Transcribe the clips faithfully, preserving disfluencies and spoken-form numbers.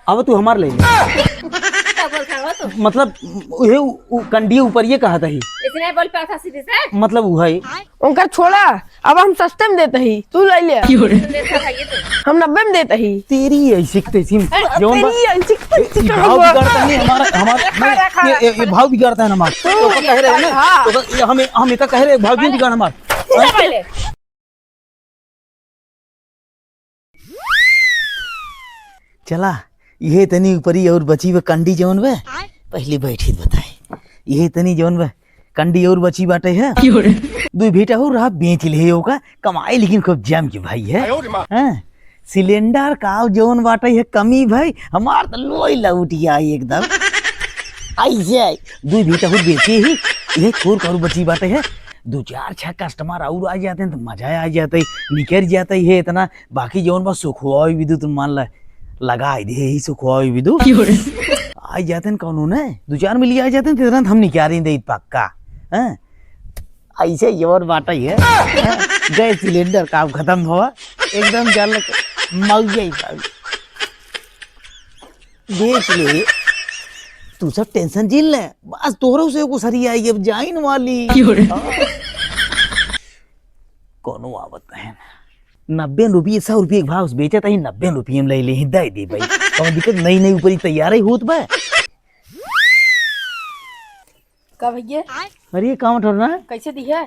अब तू हमार ले ले। का बोलत हवा तू? मतलब, उहे उ, उ कंडी ऊपर ये कहत ही। इसने बोल पावत हा सीधे से? मतलब, उहे। उनकर छोड़ा, अब हम सस्ते में देत ही, तू ले ले। क्यों रे? देखा था ये तो। हम नब्बे में देत ही। तेरी ऐसी की तैसी, अरे, जौन बा-, तेरी ऐसी की तैसी ए, ए, का भाव हुआ? बिगाड़ता नहीं हमारा, हमारा, रखा, ये, ये, रखा। ये भाव बिगाड़ता है ना हमारा। तू तो कह रहे हैं ना, हाँ। तो ये हमें, हम इतना कह रहे हैं, भाव क्यों बिगाड़ हमारा? ले पहले। चला, इहे तनी ऊपरी और बची बा कंडी जौन बा, पहले बैठी त बताई। इहे तनी जौन बा, कंडी और बची बाटे है। क्यों रे? दुइ भीटा और रहा, बेच ले ओका, कमाई लेकिन खूब जम के भाई है। आयो रे माँ। हाँ, सिलेंडर का जौन बाटे है कमी भाई, हमार त लोई लौटी आई एकदम। ऐसे दुइ भीटा और बेचे ही, इहे थोर का और बची बाटे है। दो चार छह कस्टमर और आ जाते हैं तो मजा आ जाता है, निकर जाता है इतना। बाकी जौन बा सुखवाई विद्युत मान ला, लगाई दे ही सुखवाई विद्युत। क्यों रे? आ जाते हैं कौनो ने, दो चार मिली आ जाते हैं, तेरह हम निकारें दे पक्का। हैं? ऐसे ही और बाटा ही है। हैं? गैस सिलेंडर काम खत्म हुआ, एकदम जान लग मौज ही मौज। देख ले, तू सब टेंशन झेल ले, बस तोहरो से एगो सरी आई, अब जाइन वाली। क्यों रे? हाँ। कोनो आवत नहीं। नब्बे रुपये, सौ रुपये के भाव से बेचत ही, नब्बे रुपये में ले ले ही, दे दे भाई। कौन दिक्कत, नई नई ऊपर ही तैयार ही होत बा। का भैया? अरे, का मटोर ना? कैसे दी है? अ,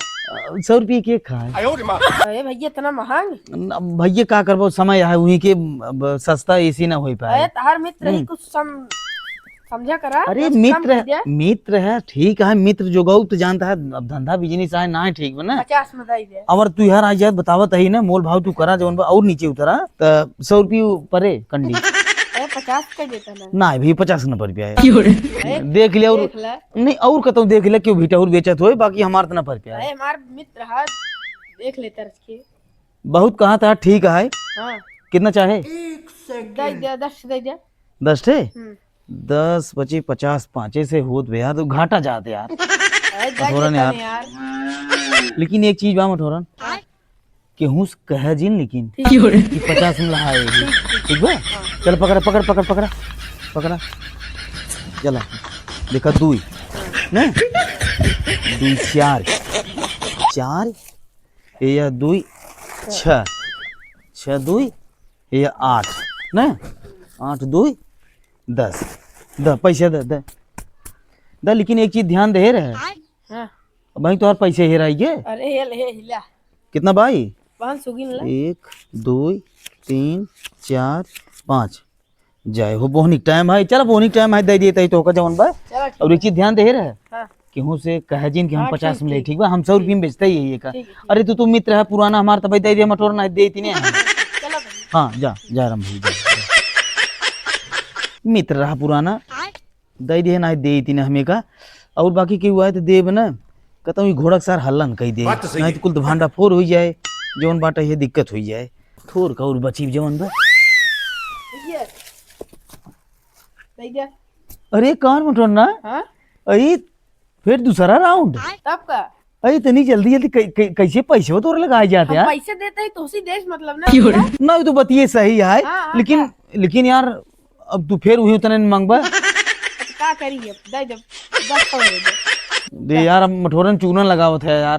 सौ रुपये के एक खाए। अरे भैया, इतना महंग? न, भैया, का करबो, समय है, वही के, अब सस्ता एसी ना हो पाए। अरे, तहार मित्र ही हम्म। कुछ सम-, समझा करा, अरे, कुछ कम मित्र, कर दिया। मित्र है, ठीक है, मित्र जो गौ तो जानता है, अब धंधा बिजनेस आए ना है, ठीक बा ना? पचास में दे दे। अगर तू यार आ जाए, बतावत ही ना, मोल भाव तू करा, जौन बा, और नीचे उतरा, त सौ रुपये परे कंडी। अरे, पचास का देता ना। ना, अभी पचास न पर रुपया है। क्यों रे? अरे, देख लिया और देख ले। नहीं, और कतौ देख ले, क्यों भीटा और बेचत होए, बाकी हमार त ना पर रुपया है। अरे, हमार मित्र है, देख ले तरस के। बहुत कहा था, ठीक है। हाँ। कितना चाहे? दे दे, दस दे दे। दस ठे? हम्म। दस पचे पचास, पाँचे से होत बे यार, तो घाटा जात यार। अरे, दे मठोरन देता यार। नहीं यार। लेकिन एक चीज बा मठोरन, हाँ। केहू से कहे जिन, लेकिन ठीक। कि पचास में लहा है ये। ठीक बा? हाँ। चल पकड़, पकड़, पकड़, पकड़, पकड़ा। चला, देखा दुई, ने? दुई चार, चार, ये या दुई छः, छः दुई, ये या आठ, ने? आठ दुई दस, द पैसा दे, दे, दे, लेकिन एक चीज ध्यान दे रहे। हाँ। अब भाई तोहर पैसे हेराई गे। अरे, हे ले, हे हिला। कितना भाई? पाँच सौ गिन ला। एक, दो, तीन, चार, पाँच। जाए हो, बोहनी टाइम है, चला बोहनी टाइम है, दे देता ही तो का जवन बा। चला, ठीक और एक है। चीज ध्यान दे रहे, हाँ। केहू से कहे जिन कि हम हाँ, पचास ठीक, में ले, ठीक। ठीक बा, हम सौ रुपये में बेचते ही है ये का। ठीक है, ठीक। अरे तू, तू मित्र है पुराना हमार, तब दे दिया, मटोर ना दे इतने हैं। चला भाई। हाँ, जा, जा राम भाई, जा, जा। मित्र रहा पुराना। दे दिहे, नाहीं दे इतने हमें का। और बाकी केहू आए तो देब ना, कहता हूँ, "ई घोड़ा के सार हल्ला न कही दे, बात तो सही नाहीं है। तो कुल तो भांडा फोर होई जाए, जवन बाटा ये दिक्कत होई जाए।" थोर का और बची जवन बा। ये, दे दे। अरे, कौन मटोर ना? हाँ? अरे, फिर दूसरा राउंड। तब का? अरे, इतनी जल्दी, जल्दी कै-, कै-, कैसे पैसे तोर लगाए जाते हम यार? पैसे देते ही तो उसी देश मतलब ना। क्यों रे? ना, तो बतिये सही है, हाँ, हाँ, लेकिन, क्या? लेकिन यार, अब तू फिर वही उतने न मांगबा। का करी अब? दे दे, दस सौ दे दे। दे यार, अब मठोरन चूरन लगावत है यार,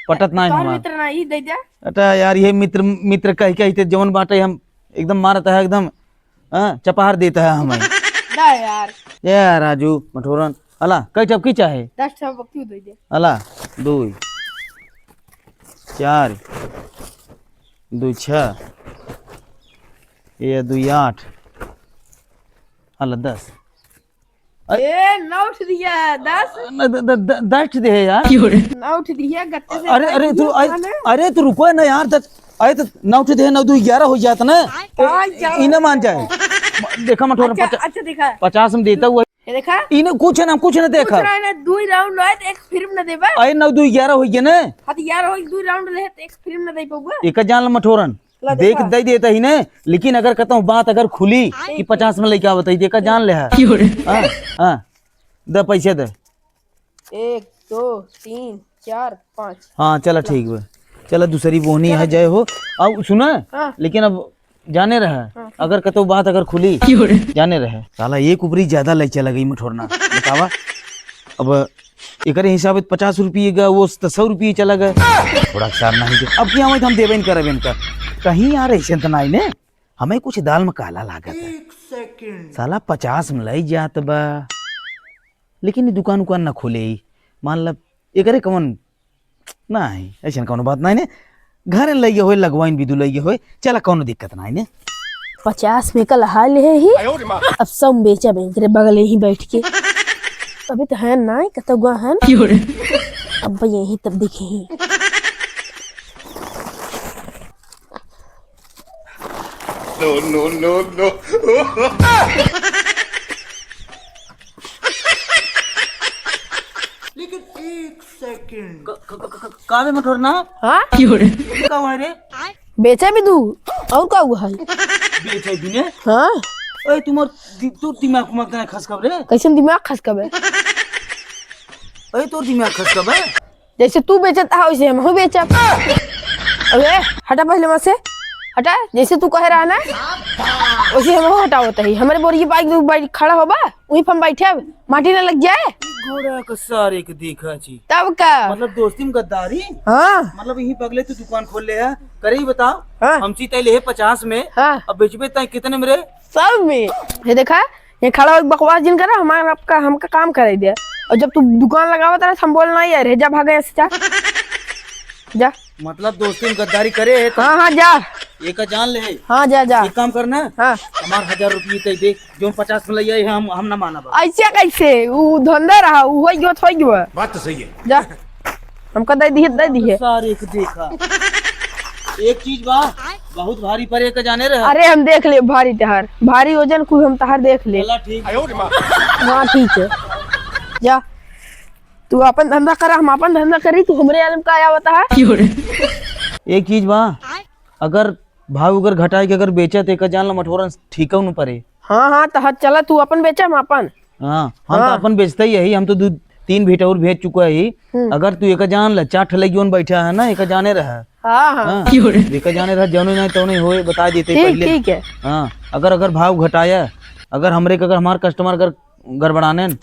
पटत ना है तोहर हमार। मित्र ना, ई दे दे। अटा यार, ये मित्र, मित्र कह, कह ते जवन बाटे हम एकदम मारत है, एकदम, हाँ, चपहार देता है हमें। दे यार। ये राजू मठोरन, अला, कई ठप की चाहे? दस ठप की दे दे। अला, दुई, चार, दुई छः, ये दुई आठ, अला दस। अरे ए, नौ ठे दिया, दस। न, द, द, द, दस ठे दे है यार। नौ ठे दिया, गत्ते से अरे, अरे, तू, दिया अरे, ना। अरे, तू रुको ना यार, दस, अरे, तो नौ ठे दे, नौ दो ग्यारह हो जाता ना। हाँ, ए, ग्यारह। इन्हें मान जाए। देखा मठोरन, अच्छा, पचा-, अच्छा, देखा। पचास में देता हुआ। ये देखा? इन्हें कुछ ना, कुछ ना देखा। कुछ ना, ना, दो ही राउंड आए, तो एक फिल्म ना देबा। अरे, नौ दो ग्यारह हो गया ना। हाँ, तो ग्यारह हो, दो राउंड रहे, तो एक फिल्म ना दे पाऊंगा। एक जान ला मठोरन। ला देख, देखा। दे देता ही ने, लेकिन अगर कहता हूँ बात अगर खुली कि पचास में लेके आवत है, देखा जान ले है। क्यों रे? हाँ, हाँ, दे पैसे दे। एक, दो, तीन, चार, पाँच। हाँ, चला ठीक बा। चला दूसरी बोहनी चला। है, जय हो। अब सुना, हाँ। लेकिन अब जाने रहे, हाँ। अगर कतौ बात अगर खुली, जाने रहे। साला एक उपरी ज्यादा लइ चला गई मठोरना, बतावा। अब एकरे हिसाब से पचास रुपये का, वो त सौ रुपये चला गए। थोड़ा सार नहीं दे। अब क्या हुआ, हम देबे न करबे इनका। कहीं यार ऐसे त नहीं ने, हमें कुछ दाल में काला लागत है। एक सेकंड। साला पचास में लइ जात बा, लेकिन ई दुकान उकान ना खोले ही। मान लब एकरे कौन नहीं, ऐसन कौनो बात नहीं ने। घर लइगे होए, लगवाइन भी दू लइगे होए, चला कौनो दिक्कत नहीं ने। पचास में कल हाल है ही, अब सब बेचा बेच रे बगले ही बैठ के। अभी तो है ना, कतौ गवा है। अब यही तब देखे ही। No, no, no, no। लेकिन एक सेकंड। क-, क-, क-, क-, का बे मठोरना? हाँ? का हुआ रे? बेचा भी दू, और का हुआ है? बेचा भी ने? हाँ। ओए, तुम्हार दि-, तोर दिमाग उमाग ना खसकब रे? कैसन दिमाग खसकब है? ओए, तोर दिमाग खसकब है? जैसे तू बेचत हा, वैसे हमहू बेचब। अबे, हटा पहले वहाँ से, हटा। जैसे तू कहे रहा ना, वैसे हमहू हटावत ही। हमरे बोरिया बाइक, तू बाइक खड़ा होबा, वहीं पर हम बैठे, माटी ना लग जाए। घोड़ा का सारे के देखा छी। तब का? मतलब दोस्ती में गद्दारी? हाँ। मतलब यहीं बगले तू दुकान खोल ले है, करे ही बताओ। हाँ। हमसे तय ले है पचास में, हाँ। अब बेचबे तय कितने में रे? सौ में। ये देखा, ये खड़ा होके बकवास जिन करा, हमारा आपका, हमका काम कराई दे। और जब तू दुकान लगावत रहा, हम बोल नहीं यार, जा भाग यहाँ से, जा। जा। मतलब दोस्ती में गद्दारी करे है तो हाँ, हाँ, जा। ये का जान ले है। हाँ, जा, जा। एक काम करना, हाँ। हमार हजार रुपये तय दे, जो पचास में लइ आए हैं, हम, हम ना मानब। ऐसे कैसे? उ धंधा रहा, उ होई गयो, होई गयो। बात तो सही है। जा। हमका दे दिहे, दे दिहे। सारे के देखा। एक चीज बा, बहुत भारी परे के जाने रहे। अरे हम देख ले भारी तहार, भारी वजन कुल हम तहार देख ले। चला ठीक। हाँ ठीक है, जा तू अपन धंधा करा, हम अपन धंधा करी, तू हमरे आलम का आया बता। एक चीज बा, अगर भाव अगर घटाए के अगर बेचा तो एक जान ला मठोरन ठीकौ न परे। हाँ हाँ, तहार चला तू अपन बेचा, हम अपन। हाँ, हम तो हाँ। अपन बेचते ही यही, हम तो दू तीन भीट और भेज चुका ही। हम्म। अगर तू एक जान ला, चार ठे लइगवन बैठा है ना, एक जाने रहा। हाँ, हाँ। हाँ, एक जाने रहा, जौने नहीं तौने होए, बता देते ठीक, पहले। ठीक है। हाँ, अगर, अगर भाव घटाया, अगर हमरे के, अगर हमार कस्टमर अगर गड़बड़ाने न।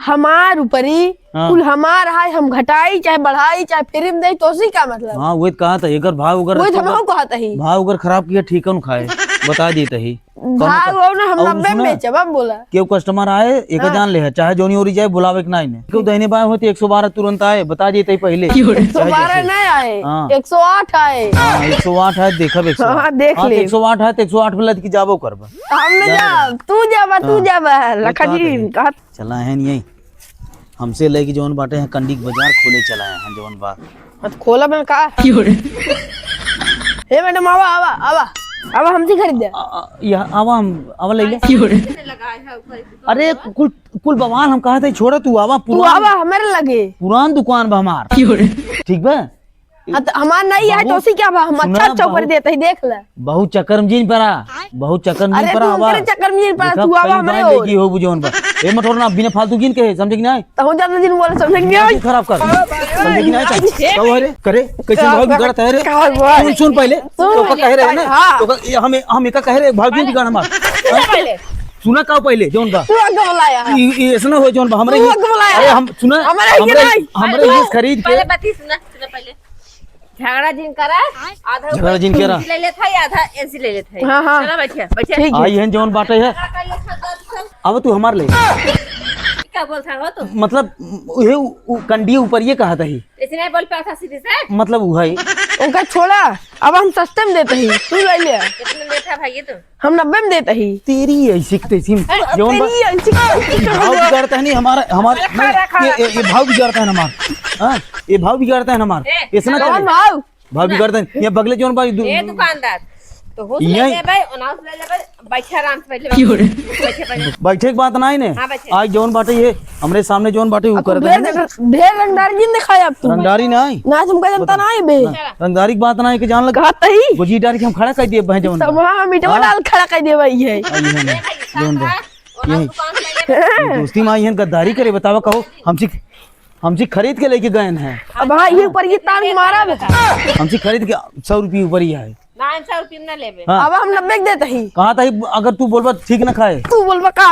हमार ऊपरी, हाँ। कुल हमार है, हम घटाई चाहे बढ़ाई चाहे फ्री में देई, तो उसी का मतलब? हाँ, वही तो कहा था, अगर भाव अगर वही तो हमहू कहत ही। भाव अगर खराब किया, ठीक है, खाए, बता देते ही। भाव हो ना, हम नब्बे में बेचब, अब बोला। केहू कस्टमर आए, एक हाँ। जान ले है, चाहे जोनी ओरी जाए, बुलावे के नाई ने। केहू दहिने बाएं होते, एक सौ बारह तुरंत आए, बता देते ही पहले। एक सौ बारह चाहे जैसे। नहीं आए, हाँ। एक सौ आठ आए। हाँ, एक सौ आठ आए, देखब एक सौ आठ। हाँ, देख हाँ, तो ले। एक सौ आठ है, तो एक सौ आठ में लद के जाबो करबा। हम न जाब, तू जाबा, तू हाँ। जाबा, लखा जी, कहा। चला है नहीं, हमसे लेके जौन बाटे हैं कंडी के बाजार खोले चला है, जौन बा। हाँ, तो खोला बन का? हे मैडम, आवा, आवा, आवा, आवा, हमसे खरीद दे। आ, आ, या, आवा, हम, आवा ले ले। अरे, कुल, कुल बवाल हम कहा थे, छोड़ा, तू आवा, तू पुरान, आवा, हमारे लगे। पुरान दुकान बा हमार। ठीक बा? हाँ, तो हमार नहीं है, बहुत तो उसी क्या बा? हम अच्छा सुना, अच्छा ऊपर बहुत देते ही, देख ले। बहुत चक्कर में जिन परा, बहुत चक्कर में जिन अरे, परा, तू आवा। उनकरे चक्कर में जिन परा, देखा, तू आवा कई हमरे बार ओर। लेके हो बुझौन बा। ए, मटोरना, बिना फालतू जिन कहे, समझे कि नहीं? तहूँ ज्यादा जिन बोले, समझे कि नहीं? दिमाग खराब कर। समझे कि नहीं? का हो रे? करे, कैसे का भाव बा? बिगड़ता है रे? का बा? सुन, सुन पहले, सुन। तो का कह रहे हैं ना? हाँ। तो का, ये हमें, हम एका कह रहे, भाव जिन बिगाड़ हमार। सुन पहले। सुना का पहले, जौन बा? तू आगे बुलाया है। ई, ई ऐसा ना हो, जौन बा, हमरे तू ये, आगे बुलाया अरे है। हम, सुना, हमरे ये हमरे, नहीं। हमरे पहले, ये खरीद के पहले बात ही सुना, सुना पहले। झगड़ा जिन करा, आधा झगड़ा जिन करा। एनसी ले लेत है, आधा एनसी ले लेत है। हाँ, हाँ। चला बैठिया, बैठिया। ठीक है। आई हैं जौन बाटे है। का कर ले था दर्द सब? अब तू हमार ले। का बोलता हो तू? मतलब, ये उ, उ, कंडी ऊपर ये कहा था ही। ऐसे नहीं बोल पाता सीधे से। मतलब वो है। उनका छोड़ा, अब हम सस्ते में देते ही, तू ले ले। कितने में देता भाई ये तू? हम नब्बे में देते ही। तेरी ऐसी की तैसी में, अरे, जौन बा-, तेरी ऐसी की तैसी में। भाव बिगाड़ता है नहीं हमारा, हमारा, अरे, खा रहा, खा ये, रहा। ये, ये भाव बिगाड़ता है ना हमारा। हाँ, ये भाव बिगाड़ता है ना हमारा। ए, ऐसा ना कौन चले। भाव? भाव बिगाड़ता है। ये बगले जौन बा, दु-, ए, दुकानदार, तो हो यही। ले लेबै, अनाउंस ले लेबै, बैठे आराम से बैठ लेबै। क्यों रे? बैठे, बैठे। बैठे के बात ना है ने। हाँ, बैठे। आज जौन बाटे ये, हमरे सामने जौन बाटे, वो अब तू करत ढेर है ना। रंग-, ढेर रंगदारी जिन दिखाए अब तू। रंगदारी ना है। ना तुमका जनता बता। ना है बे। ना। रंगदारी की बात ना है कि जान लग। कहत ही। गोजी डाल के हम खड़ा कर दिए बहन जवन सब बा। हाँ, मीटवा हाँ। डाल खड़ा कर दिए भाई है। आई है ना, ए भाई, जवन बा। साथ यही। रहा, और यही। दुकान में ये दोस्ती में आई है, गद्दारी करे, बतावा, कहो, हमसे, हमसे खरीद के लेके गए हैं। अब हाँ, ये ऊपर ये तान मारा बे। हमसे खरीद के सौ रुपये ऊपर ही है। ना, हम सौ रुपये में ना लेबे। हाँ। अब हम नब्बे के देत ही। कहा था ही, अगर तू बोलबा ठीक ना खाए। तू बोलबा का?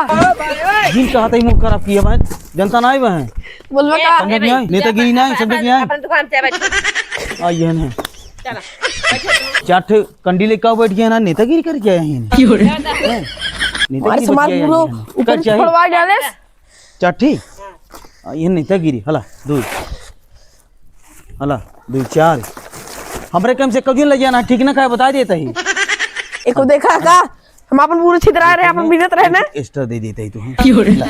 जिन कहा था ही मुंह खराब किया भाई, जनता ना आई बा है। बोलबा का? समझ में आई? नेतागिरी ना आई, समझ में आई? अपन दुकान से बैठ। आ, ये नहीं। चला, बैठो तुम। चार ठे कंडी लेके आओ, बैठ गया ना, नेतागिरी कर क्या है ये? क्यों रे? हैं? नेतागिरी अरे, बच सामान गया पूरा ये। ऊपर कर चाहिए? फोड़वा डाले। चार ठी? हाँ। आ, ये नेतागिरी, हला, दो। हला, दो, चार। हमरे काम से कभी ले जाना, ठीक ना खाए, बता देता ही। एको देखा का? हम अपन पूरे छितरा रहे, अपन बीनत रहे ना। एक्स्ट्रा दे देता ही तू, हाँ। क्यों रे? ला,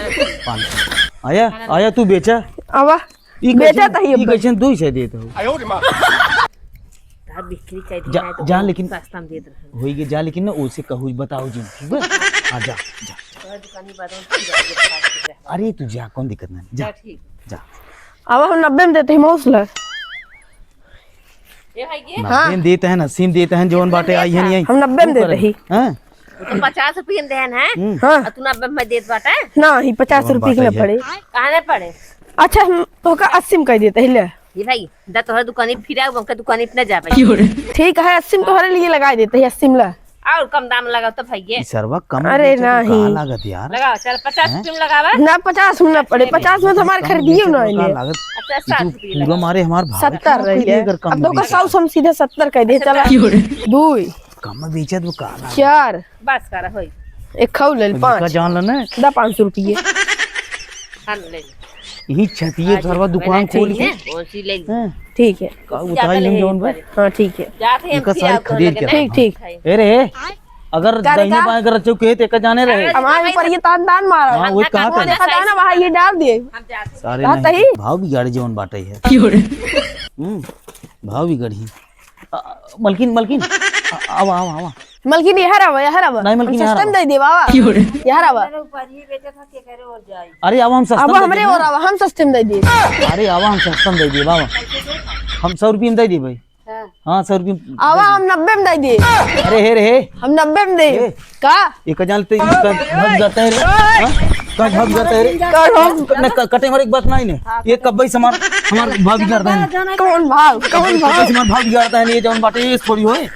पाँच सौ। आया, आया, तू बेचा। आवा। ई बेचा कैसन, त ही ई अब। कैसन दो सौ देत हो? आयो रे माँ। ता बिक्री कर दी जा, ना तो जा, लेकिन सस्ता में देत रहे। होई गे, जा, लेकिन ना, ओसे कहू, बताओ जी, ठीक बा? हाँ, जा, जा। तोरा दुकानी बाद में फिर आगे पास से जा। अरे, तू जा, कौन दिक्कत नहीं, जा, जा, ठीक। जा। अब हम नब्बे में देते हैं, मौसला। ए भाई, ये? नब्बे में देते हैं, अस्सी में देते हैं, जौन बाटे, आई है, नहीं आई। हम नब्बे में देते ही। हाँ? तो पचास रुपये में देहन है। हम्म। हाँ। और तू नब्बे में देत बाटे? ना, ही पचास रुपये की ना पड़े। कहाँ ना पड़े? अच्छा, हम तो का अस्सी में कह देते ही, ले। ये भाई, दा तोहरे दुकानी फिरा, उनके दुकानी पे ना जा भाई। ठीक है, अस्सी में तोहरे लिए लगा देते ही, अस्सी में ला। और कम दाम लगाओ तो भैया। ई सरवा कम अरे बेचे तो नहीं। का लागत यार? लगाओ, चल, पचास हैं? रुपये में लगावा। ना, पचास में ना पड़े, पचास में तो हमारे खरीदिए ना का ले। लागत? अच्छा, ई तो साठ रुपये पूरा लगा। मारे हमार भाव सत्तर रही है। अगर कम अब तो का बेचे। सौ से हम सीधे सत्तर कह दे, चला। दुई। कम बेचत वो का ना। चार। बस कर, होई। एक खाऊ ले ले, इनका पाँच। जान लेना। दा पाँच सौ रुपये। हाँ, ले ले। यही छतिए आज घरवा दुकान मैंने खोल के। ठीक है, कौन सी ले ले? हैं? ठीक है। का उसी बताई जाता हम ले जौन बा? पर। हाँ, ठीक है। जाते हैं इनका फिर सारी आपको खरीद लगे के ना। ठीक, ठीक। ए रे, अगर का रे दहिने का? बाएं कर चुके तो एक जाने रहे। हमारे ऊपर ये तान तान मारा। हाँ, वो हम कहा ना था। देखा था ना, वहाँ ये डाल दिए। हम जाते हैं। सारे बात नहीं, सही। भाव बिगाड़ जौन बाटे है। क्यों रे? हम्म, भाव बिगड़ी। अ, मलकिन, मलकिन, अ, आवा, आवा, आवा। मलकिन, यहाँ आवा, यहाँ आवा। नहीं, मलकिन, हम यहाँ सस्ते में आवा। दे देब, आवा। क्यों रे? यहाँ आवा। मेरे ऊपर ही बेचा था, के करे और जाए। अरे, आवा, हम सस्ते अब में दे हमरे देब और ना। आवा, हम सस्ते में दे देब। अरे, आवा, हम सस्ते में दे देब, आवा। हम सौ रुपये में दे देब भाई। हाँ। हाँ, सौ रुपये में आवा, दे देब। हम नब्बे में दे देब। अरे, हे रे, हे। हम नब्बे में दे देब। ए। का? एक हजार ते, का भग जाता है रे? हाँ? का भग जाता है रे? का हम न, क-, कटे मारे एक बात नहीं ने। ये कब्बे से हमार, हमार भाव बिगाड़ता है। कौन भाव? कौन कब्बे भाव? से हमार भाव बिगाड़ता है, ये जौन बाटे, ये थोड़ी होए।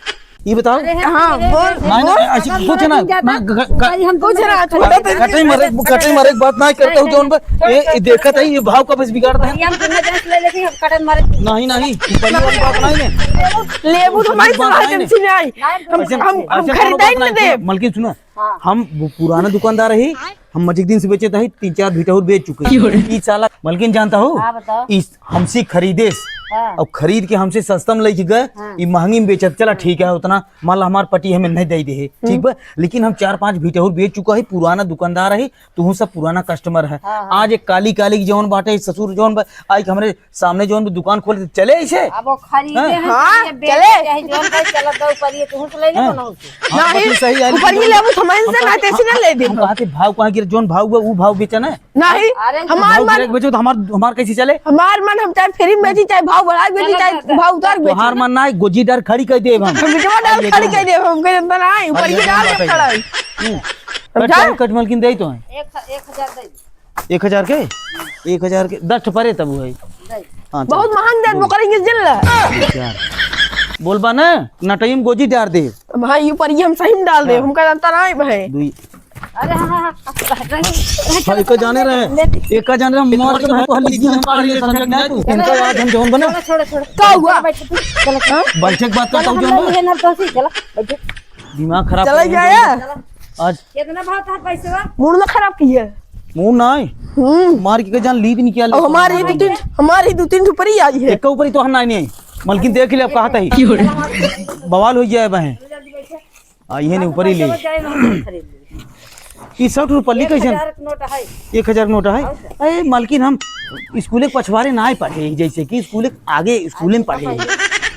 ये बताओ। हाँ, बोल, नहीं, नहीं, बोल। ऐसे कुछ ना, मैं ग-, ग-, ग-, हम कुछ ना, छोड़ दे। कटे मारे, कटे मारे एक बात नहीं करता हूँ, जौन बा, ये, ये देखत है, ये भाव कब्बे से बिगाड़ता है। हम तुमने दस ले लेते हैं, हम कटे मारे। नहीं, नहीं, पहली वाली बात नहीं ने। लेबू तो हमारी बात सलाह नहीं ने। जैसी नहीं आई। हम, ऐसे, हम, हम ऐसे खरीदा ही नहीं देब। मलकिन सुनो, हाँ। हम पु-, पुराना दुकानदार ही, हम मजिक दिन से बेचे थे, तीन चार भीटा और बेच चुके हैं। क्यों रे? ई साला मलकिन जानता हो? हाँ, बताओ। इस हमसे खरीदे, हाँ। और खरीद के हमसे सस्ता में लेके गए, हाँ। ई महंगी में बेचत, चला ठीक है, उतना माल हमार पटी हमें नहीं दे दे है, ठीक हम्म। बा? लेकिन हम चार पांच भीटा और बेच चुका है, पुराना दुकानदार है, तुहू सब पुराना customer है। हाँ, हाँ। आज एक काली काली जौन बाटे, ससुर जौन बा-, आई के हमरे सामने जौन भी दुकान खोले, चले ऐसे? अब वो खरीदे हैं? हैं, हाँ, ये बेचे चले। चाहे जौन भाई चलत बा ऊपर, ये तुहूँ से ले ले, हाँ। कोनो से। हाँ, नहीं, बात तो सही है, ऊपर लेकिन ये लेबू, समझ से हम ना, तैसे ना ले दे। हम कहा कि भाव कहाँ गिरे, जौन भाव हुआ, वो भाव बेचा ना। नहीं, अरे, हमार भाव मन गिरे बेचो तो हमार, हमार कैसे चले? हमार मन हम चाहे free में बेची, चाहे भाव बढ़ा के बेची, चलो, चाहे चलो, चलो। भाव उतार के बेची। तोहार मन ना है, गोजी डार खड़ी कर दे हम। हम बिचवा डाल खड़ी कर दे, हमके जनता ना है, ऊपर ये डाल के खड़ा है। हम्म। हम कट, जा। कट मलकिन दे तो है। एक, एक हजार दे। एक हजार के? एक हजार के दस ठो परे तब है। हाँ, चल। बहुत महंग देत बोल। बोकरे के जिन ला। यार। बोलबा ना, नटई में गोजी डार दे। भाई, ऊपर ये हम सही में डाल दे, हाँ। हमका जानता ना है भाई। दुई। अरे हाँ, हाँ, हाँ, हाँ, हाँ, एक जाने रहे, ले। एक जाने रहे, मार के भाई, पहले इसी हम पहले समझ ना तू। इनका आज हम जौन बना। छोड़ो, छोड़ो, छोड़ो। का हुआ? बैठ, बैठ, चलो, हाँ? बैठे के बात करता हूँ, चलो, जौन बना। ये ना तो सी, चलो, बैठो। दिमाग खराब चला कर दिया जाए। चलो। आज कितना भाव था पैसवा? मूड ना खराब किया। मूड ना आए। हम्म। मार के जान लीद निकाल ले। हमारी दो तीन, हमारी दो तीन ठो परी आई है। एक ऊपर ही तो हन्ना नहीं आई। मलकिन देख ले, अब कहा था ही। बवाल हो गया है बहन। आ, ये नहीं ऊपर ही ले। पैसवा जाए, हम खरीद लेंगे। ई सौ रुपये एक कैसे? हजार के नोट है। एक हजार के नोट है? और क्या? अरे मलकिन, हम स्कूल के पछवारे ना पढ़े, जैसे कि स्कूल के आगे स्कूल में पढ़े।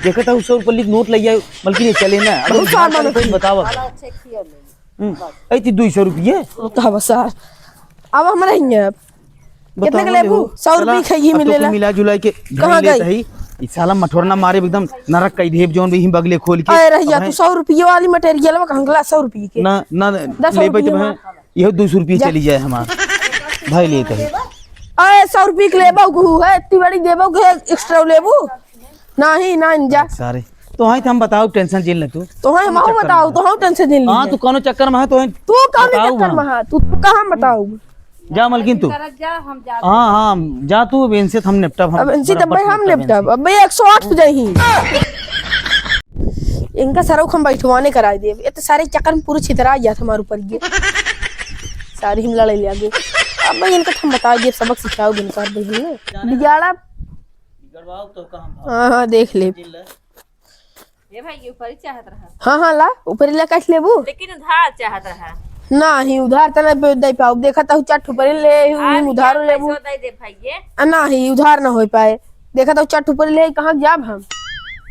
देखा था, सौ रुपये के नोट ले जाए, मलकिन ये चले ना। अरे बहुत सामान है। बताओ। वाला अच्छा किया ले। हम्म, बस। ऐ थी दो सौ रुपये। तो बस सार। अब हम रहेंगे अब। बताओ कितने के ना लेबू? देखो, सौ रुपये चला, खाइए अब तो मिलेला। कुल मिला जुला के कहाँ घर लेत गई? हई। ई साला मठोरना मारे एकदम नरक कई देब जौन भी ही बगले खोल के। अरे रहिया, अब तू है सौ रुपये वाली material में कहंगला सौ रुपये के। ना, ना, दस ले बैठ रुपये में। यह दो सौ रुपये जा। चली जाए हमार। भाई लेत हई। अरे सौ रुपये के लेबो कहू है, इतनी बड़ी देबो के extra लेबू? नहीं, नहीं, जा। सारे। तोहई त हम बताउब, tension जिन ले तू। तोहई हम बताउब, तोहई tension जिन ले। हाँ, तू कौनो चक्कर में है, तोहई तू कौनो चक्कर में है? तू, तू कहाँ बताउब? जा मलकिन तू। करत जा, हम जात हाँ, हाँ, जा तू, अब इनसे त हम निपटब, हम अब इनसे बराबर तब हम निपटब निपटब। इनसे। अब एक सौ आठ हो जाई। इनका सरऊ हम बैठवाने कराई देब। ये तो सारे चक्कर में पूरा छितरा जात हमारे ऊपर ये। सारी हम लड़े ले आगे। अब भाई इनका हम बताई देब, सबक सिखाउब इनका, अब भाई हम ना। बिगाड़ा। बिगड़वाओ तो काम भाव। हाँ, हाँ, देख ले। जिन ले। ए भाई, ये ऊपर ही चाहत रहा। हाँ, हाँ, ला, ऊपर ही ला, काट लेबू। लेकिन उधार चाहत रहा। नाही, उधार त ना दे पाउब। देखा त चार ठो ऊपर ही ले, आज उधार यार लेबू। पैसो दे दे भाई, ये। आ, नाही, उधार ना हो पाए। देखा त चार ठो ऊपर ही ले, कहाँ जाब हम?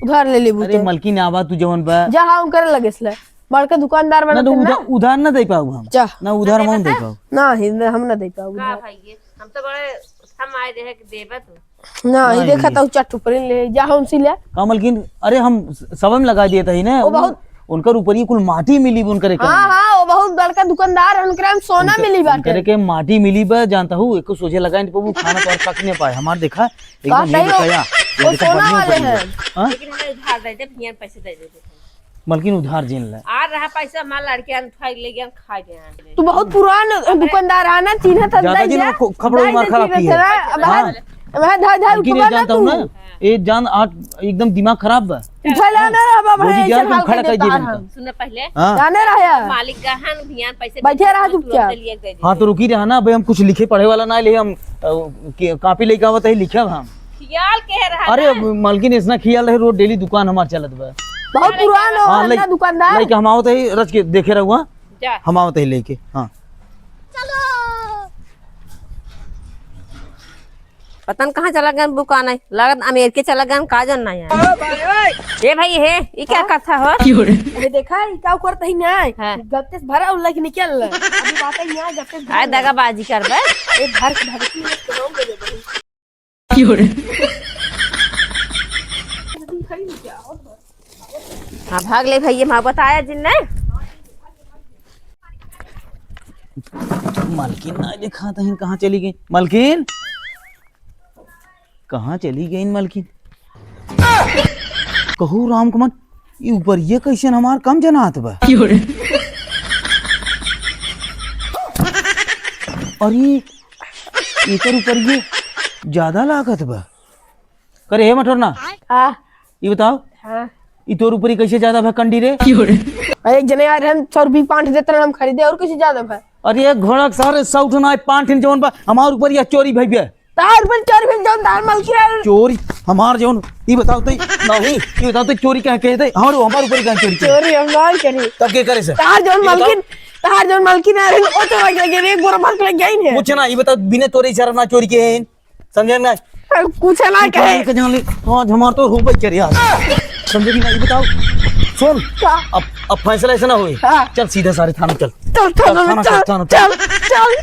उधार ले लेबू अरे तो। मलकिन, आवा तू जवन बा। जा, हाँ, उनकर लगे से ले। बड़का दुकानदार ना, बना ना, थे ना। उधार, उधार ना दे पाउब हम। जा। ना, उधार ना हम दे देबे पाउब। नाही, ना, हम ना दे पाउब का उधार। भाई, ये हम तो बड़े हम आए रहे कि देबा तू। नाही, नाही। देखा त चार ठो ऊपर ही ले, जा, हाँ, उनसे ले। का मलकिन, अरे हम स-, सब में लगा दिए थे ना। वो बहुत उनकर ऊपर ही कुल माटी मिली बा उनकरे के। हाँ, हाँ, वो बहुत बड़का दुकानदार है, उनकरे में सोना उनके, मिली बाटे। उनकरे के माटी मिली बा, जानता हूँ, एको सोझे लगाए नहीं पबू, खाना तो और पक नहीं पाए। हमार देखा, एकदम बात ये नहीं हो, देखा या, ये वो देखा सोना बढ़िया वाले ऊपर ही हैं। बा। हाँ? लेकिन हमें उधार दे दे, भैया पैसे दे दे। मलकिन उधार जिन ले। आ रहा पैसा, हमार लड़के उठा ले गया, खा गया। तू बहुत पुरान दुकानदार है ना, चिन्हत हम ज्यादा नहीं दिन है। वो खपड़ो दे मार दे खराब चिन्हत की है। है ना, अब हाँ। हम, अब हम धाय, धाय लेकिन ये उठवा ना जानता हूँ तू। ना, ये जान आज एकदम दिमाग खराब बा। उठा ले ना, अब हम भौजी ऐसे जान तुम हाल खड़ा कर कर दिए देता तुमका। हम। सुन पहले। हाँ। जाने रहे। मालिक का है ना, भियान पैसे बैठे रहा तुरंत चुपचाप। चलिए दे दे। हाँ, तो रुकी रहा ना, भाई हम कुछ लिखे पढ़े वाला ना ले, हम, अ, के-, कॉपी लेके आवत है, लिखे हम। खियाल के रहा अरे, ना। अब मालकिन इतना खियाल रहे, रोज डेली दुकान हमार चलत बा। बहुत अरे, पुरान हो, हाँ, अपना लइ-, दुकानदार। लइके हम आवत है, रच के देखे रहुआ। जा। हम आवत है लेके, हाँ। चलो। पता न कहाँ चला गन बुकान है, लगत अमेरिके चला गन, का जन ना यार। ए भाई, हे, ई क्या हाँ? कथा हो? अरे देखा, ई का करत ही ना? हाँ। गत्ते से भरा उल्ला के निकल ले। अभी बात ही ना, गत्ते से भरा आय ले। दगाबाजी करबे। ए, भर के भर के ले के हम दे देबे। हाँ, भाग ले भैया, माँ बताया जिन ने। मलकिन ना देखा तहिन कहाँ चली गई? मलकिन, कहाँ चली गई मलकिन? कहू राम कमल, ई ऊपर ये कैसन हमार कम जनात बा? अरे, एकर ऊपर ये ज्यादा लागत बा। करे हे मटोरना, हाँ। ई बताओ, हाँ। ई तोर ऊपर ही कैसे ज्यादा बा कंडी रे? अरे, एक जने यार हम सौ रुपये पाँच देते रहे, हम खरीदे, और कैसे ज्यादा बा? अरे, एक घोड़ा के सारे सौ ठो ना, पाँच ठिन जौन बा, हमार ऊपर या चोरी भई बे। तार ऊपर चोरी भई जौन, तार मलकिन यार। चोरी, हमार जौन, ई बताओ तो, नहीं, ई बताओ तो चोरी कहाँ के थे? हमार, हमार ऊपर कहाँ चोरी के? चोरी हम ना करी। तब के करे से? तार जौन ई बताओ। मलकिन, तार जौन मलकिन आ रही, वो तो लग लगे, एक बोरा भर के लग गई है। कुछ ना, ई बताओ, बिना तोरे इशारा ना चोरी के हैं। समझे ना? अरे, कुछ ना कुछ कहे। ना कहे, जान ले। आज हमार तो हो गई चोरी आज। समझे कि ना, ई बताओ। सुन, का? अब, अब फैसला ऐसा ना होए। हाँ। चल सीधा सारे थाने चल। चल, थाने चल, में थाने चल, चल, चल, थाने चल। चल।